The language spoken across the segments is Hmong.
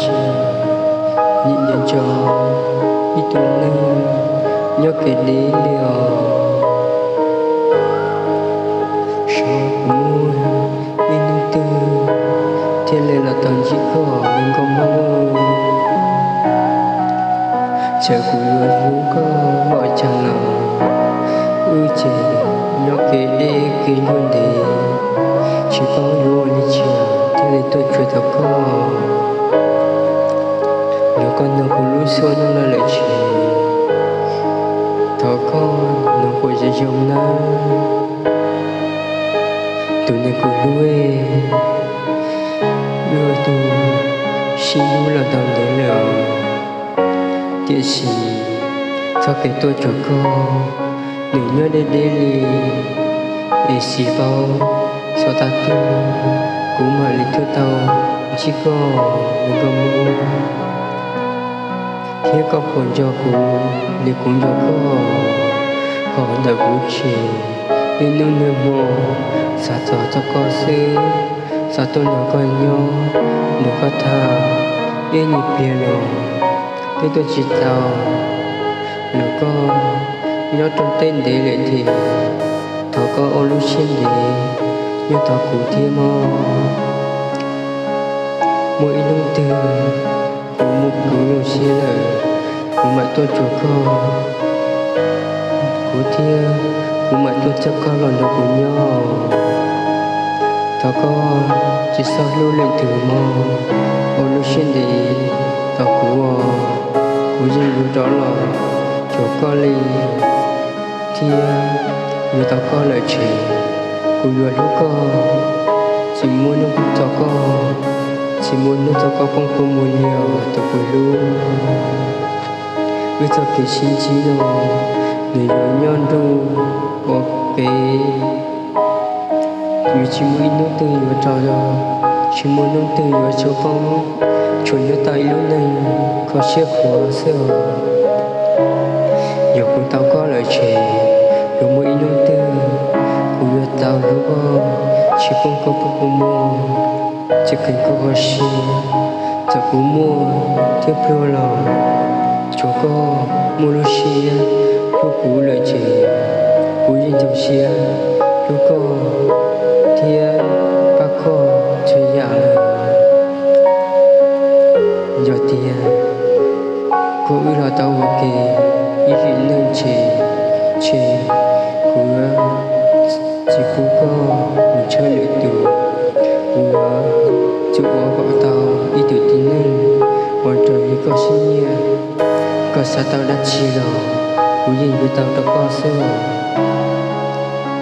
Sim nim nco ib tug neeg nyob kev deb li os. Xyov puas muaj ib hnub twg thiaj li los tau ntsib koj, me nkauj Hmoob. Txawm kuv yuav hlub koj npaum cas los wb ces nyob kev deb kev ntsuag ntev, tsis paub yuav ua li cas thiaj li tuaj cuag tau koj. Yog koj nrog kuv lub suab nyob no lawm ces thov koj nrog kuv zoo zoo nawb, tus neeg kuv hlub. Wb ua tus sib hlub los tau ntev lawm, tiam sis txoj kev tuaj cuag koj nws nyob deb deb li, es xij paub xaus tag twg kuv mam li tuaj tau ntsib koj, me nkauj Hmoob. Thiab koj puas nco kuv li kuv nco koj? Ho ntawm kuv ces niaj hnub niaj hmo xav txog txog koj xwb, xav tuaj nrog koj nyob, nrog koj tham ib nyuag pliag los twb tuaj tsis tau. Los koj nyob rau teb ntev lawm thiab, thov koj ua lub siab ntev nyob tos kuv thiab mog. Muaj ib hnub twg kuv muaj kuv zoo siab lawm, kuv mam tuaj cuag koj, kuv thiab kuv mam tuaj coj koj los nrog kuv nyob. Thov koj tsis txhob hlub leej twg mog, ua lub siab ntev tos kuv os. Kuv yeej yuav rov los cuag koj li thiab yuav tau koj lawm ces kuv yuav hlub koj, tsis muaj hnub txog koj, tsis muaj hnub txog koj poob kua muag li os tus kuv hlub. Wb txoj kev sib ntsib no nws yuav nyob nruj ua ke, yuav tsis muaj ib hnub twg yuav rau, tsis muaj hnub twg yuav tshav poob, tsuas nyob tau ib lub neej kho siab khuav xwb os. Yog kuv tau koj lawm ces yuav muaj ib hnub twg kuv yuav tau hlub koj, tsis poob koj poob kua muag, tsis qeeb koj kho siab. Txawm kuv muaj thiab pluag los tsuav koj muaj lub siab hlub kuv lawm ces kuv yeej zoo siab hlub koj thiab pab koj txhua yam lawm. Yog tias kuv wb los tau ua ke ib sim neej ces, ces kuv yuav tsis pub koj mus tshawb lwm tus, kuv yuav tsum ua kom tau ib tug tib neeg ua raws li koj siab nyiam. Koj xav tau dab tsi los kuv yeej yuav tau rau koj xwb os.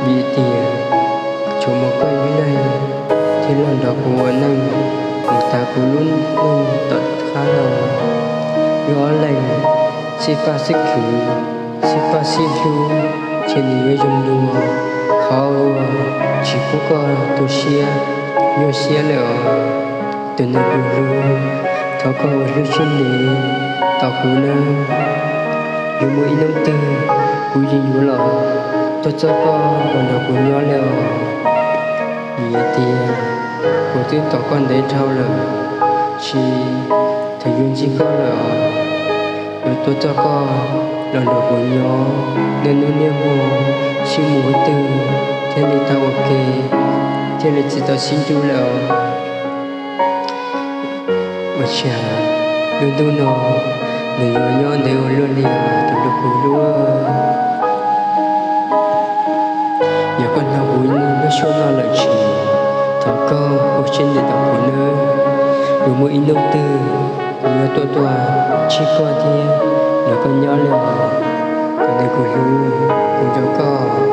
Vim tias tsuas muaj koj ib leeg thiaj los nrog kuv ua neej mus tas kuv lub neej tom qab no. Wb ob leeg sib pab sib khwv, sib pab sib hlub, ces nws yuav zoo dua qhov uas tsis pub koj tu siab nyuaj siab lawm os. Tus neeg kuv hlub, thov koj ua lub siab ntev tos kuv nawb. Yuav muaj ib hnub twg kuv yeej yuav los tuaj coj koj los nrog kuv nyob li os. Vim tias kuv twb tos koj ntev dhau lawm, tsis txhob yuav ntsib koj lawm os. Yuav tuaj coj koj los nrog kuv nyob niaj hnub niaj hmo, sib mus ua twg thiaj li tau ua ke, thiaj li tsis tau sib nrug lawm os. Ua cas lub ntuj no nws yuav nyob ntev ua luaj li os tus hlub kuv hlub. Yog koj nrog kuv nyob suab no lawm ces thov koj ua siab ntev tos kuv nawb. Yuav muaj ib hnub twg kuv yuav tuaj tuaj ntsib koj thiab nrog koj nyob li os. Tus neeg kuv hlub, kuv nco koj.